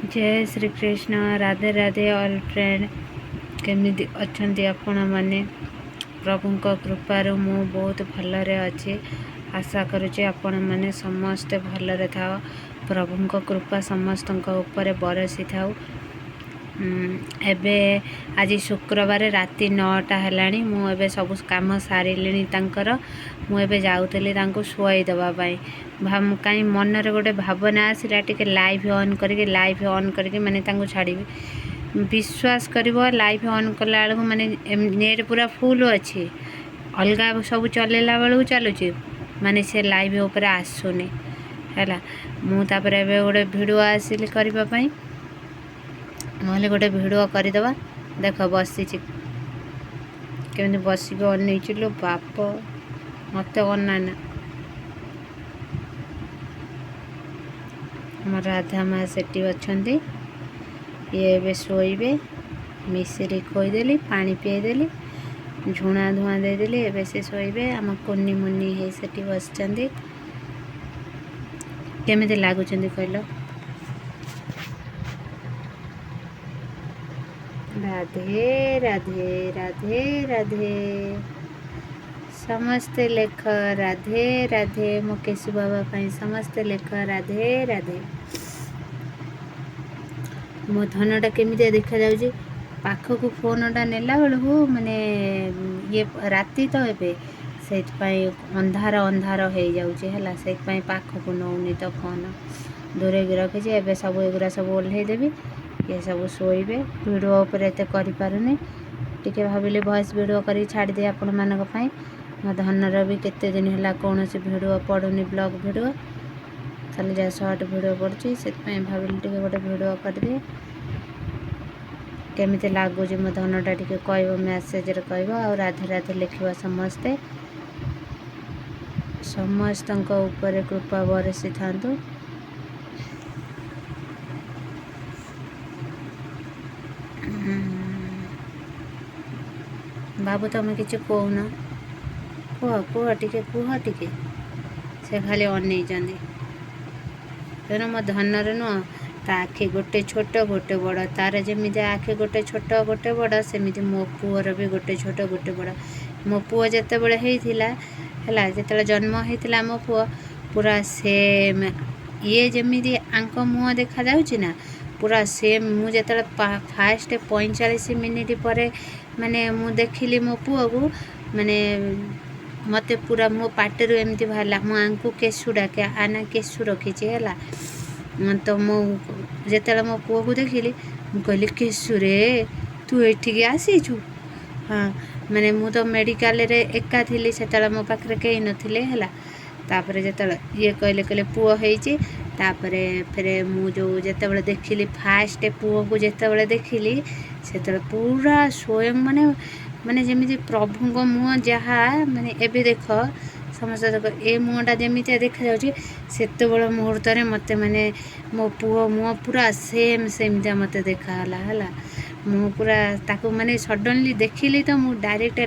ଜୟ Shrikrishna, Radhe Radhe all friend. କେମିତି ଅଛନ୍ତି ଆପଣମାନେ? ପ୍ରଭୁଙ୍କ କୃପାରୁ ମୁଁ ବହୁତ ଭଲରେ ଅଛି। ଆଶା କରୁଛି ଆପଣମାନେ ସମସ୍ତେ ଭଲରେ ଥାଅ। ପ୍ରଭୁଙ୍କ କୃପା ସମସ୍ତଙ୍କ ଉପରେ ବରସିଥାଉ। ଏବେ ଆଜି ଶୁକ୍ରବାର, ରାତି 9ଟା ହେଲାଣି। ମୁଁ ଏବେ ସବୁ କାମ ସାରିଲିଣି ତାଙ୍କର। ମୁଁ ଏବେ ଯାଉଥିଲି ତାଙ୍କୁ ଶୁଆଇ ଦେବା ପାଇଁ। କାହିଁ ମନରେ ଗୋଟେ ଭାବନା ଆସିଲା, ଟିକେ ଲାଇଭ୍ ଅନ୍ କରିକି, ଲାଇଭ୍ ଅନ୍ କରିକି ମାନେ ତାଙ୍କୁ ଛାଡ଼ିବି। ବିଶ୍ୱାସ କରିବ, ଲାଇଭ୍ ଅନ୍ କଲା ବେଳକୁ ମାନେ ନେଟ୍ ପୁରା ଫୁଲ୍ ଅଛି, ଅଲଗା ସବୁ ଚଲେଇଲା ବେଳକୁ ଚାଲୁଛି, ମାନେ ସେ ଲାଇଭ୍ ଉପରେ ଆସୁନି ହେଲା। ମୁଁ ତାପରେ ଏବେ ଗୋଟେ ଭିଡ଼ିଓ ଆସିଲି କରିବା ପାଇଁ। ନହେଲେ ଗୋଟେ ଭିଡ଼ିଓ କରିଦେବା। ଦେଖ, ବସିଛି କେମିତି, ବସିକି ଅନେଇଛି ଲୋ ବାପ, ମୋତେ ଅନାନା। ଆମ ରାଧା ମା ସେଠି ଅଛନ୍ତି। ଇଏ ଏବେ ଶୋଇବେ। ମିଶିରି ଖୋଇଦେଲି, ପାଣି ପିଆଇଦେଲି, ଝୁଣା ଧୂଆଁ ଦେଇଦେଲି, ଏବେ ସେ ଶୋଇବେ। ଆମ କୁନି ମୁନି ହେଇ ସେଠି ବସିଛନ୍ତି। କେମିତି ଲାଗୁଛନ୍ତି କହିଲ? ରାଧେ ରାଧେ ରାଧେ ରାଧେ। ସମସ୍ତେ ଲେଖ ରାଧେ ରାଧେ। ମୋ କେଶୁ ବାବା ପାଇଁ ସମସ୍ତେ ଲେଖ ରାଧେ ରାଧେ। ମୋ ଧନଟା କେମିତିଆ ଦେଖାଯାଉଛି? ପାଖକୁ ଫୋନ୍ଟା ନେଲା ବେଳକୁ ମାନେ ଇଏ ରାତି ତ ଏବେ, ସେଇଥିପାଇଁ ଅନ୍ଧାର ଅନ୍ଧାର ହେଇଯାଉଛି ହେଲା। ସେଇଥିପାଇଁ ପାଖକୁ ନେଉନି ତ, ଫୋନ୍ ଦୂରେଇକି ରଖିଛି। ଏବେ ସବୁ ଏଗୁଡ଼ା ସବୁ ଓହ୍ଲେଇ ଦେବି, ଇଏ ସବୁ ଶୋଇବେ। ଭିଡ଼ିଓ ଉପରେ ଏତେ କରିପାରୁନି, ଟିକେ ଭାବିଲି ଭଏସ୍ ଭିଡ଼ିଓ କରିକି ଛାଡ଼ିଦିଏ ଆପଣମାନଙ୍କ ପାଇଁ। ମୋ ଧନର ବି କେତେ ଦିନ ହେଲା କୌଣସି ଭିଡ଼ିଓ ପଡ଼ୁନି, ବ୍ଲଗ୍ ଭିଡ଼ିଓ, ଖାଲି ଯାହା ସର୍ଟ ଭିଡ଼ିଓ ପଡ଼ୁଛି। ସେଥିପାଇଁ ଭାବିଲି ଟିକେ ଗୋଟେ ଭିଡ଼ିଓ କରିଦିଏ। କେମିତି ଲାଗୁଛି ମୋ ଧନଟା ଟିକେ କହିବ, ମେସେଜରେ କହିବ। ଆଉ ରାଧେ ରାଧେ ଲେଖିବ ସମସ୍ତେ। ସମସ୍ତଙ୍କ ଉପରେ କୃପା ବରସିଥାନ୍ତୁ। ବାବୁ, ତମେ କିଛି କହୁନ? କୁହ, କୁହ ଟିକେ, କୁହ ଟିକେ। ସେ ଖାଲି ଅନେଇଛନ୍ତି। ତେଣୁ ମୋ ଧନର ନୁହଁ, ତା ଆଖି ଗୋଟେ ଛୋଟ, ଗୋଟେ ବଡ଼। ତାର ଯେମିତି ଆଖି ଗୋଟେ ଛୋଟ ଗୋଟେ ବଡ଼, ସେମିତି ମୋ ପୁଅର ବି ଗୋଟେ ଛୋଟ ଗୋଟେ ବଡ଼। ମୋ ପୁଅ ଯେତେବେଳେ ହେଇଥିଲା ହେଲା, ଯେତେବେଳେ ଜନ୍ମ ହେଇଥିଲା ମୋ ପୁଅ, ପୁରା ସେମ୍ ଇଏ ଯେମିତି ଆଙ୍କ ମୁହଁ ଦେଖାଯାଉଛି ନା, ପୁରା ସେମ୍। ମୁଁ ଯେତେବେଳେ ଫାଷ୍ଟ 45 ମିନିଟ୍ ପରେ ମାନେ ମୁଁ ଦେଖିଲି ମୋ ପୁଅକୁ, ମାନେ ମୋତେ ପୁରା ମୋ ପାଟିରୁ ଏମିତି ବାହାରିଲା। ମୁଁ ଆଙ୍କୁ କେଶୁ ଡାକେ, ଆନା କେଶୁ ରଖିଛି ହେଲା ତ। ମୁଁ ଯେତେବେଳେ ମୋ ପୁଅକୁ ଦେଖିଲି, ମୁଁ କହିଲି, କେଶୁରେ, ତୁ ଏଠିକି ଆସିଛୁ? ହଁ, ମାନେ ମୁଁ ତ ମେଡ଼ିକାଲରେ ଏକା ଥିଲି ସେତେବେଳେ, ମୋ ପାଖରେ କେହି ନଥିଲେ ହେଲା। ତାପରେ ଯେତେବେଳେ ଇଏ କହିଲେ, କହିଲେ ପୁଅ ହେଇଛି। ତାପରେ ଫେରେ ମୁଁ ଯେଉଁ ଯେତେବେଳେ ଦେଖିଲି, ଫାଷ୍ଟ ପୁଅକୁ ଯେତେବେଳେ ଦେଖିଲି, ସେତେବେଳେ ପୁରା ସ୍ୱୟଂ ମାନେ ମାନେ ଯେମିତି ପ୍ରଭୁଙ୍କ ମୁହଁ ଯାହା, ମାନେ ଏବେ ଦେଖ ସମସ୍ତେ ଦେଖ, ଏ ମୁହଁଟା ଯେମିତିଆ ଦେଖାଯାଉଛି, ସେତେବେଳେ ମୁହୂର୍ତ୍ତରେ ମୋତେ ମାନେ ମୋ ପୁଅ ମୁହଁ ପୁରା ସେମ୍ ସେମିତିଆ ମୋତେ ଦେଖାହେଲା ହେଲା। ମୁଁ ପୁରା ତାକୁ ମାନେ ସଡ଼ନଲି ଦେଖିଲି ତ ମୁଁ ଡାଇରେକ୍ଟ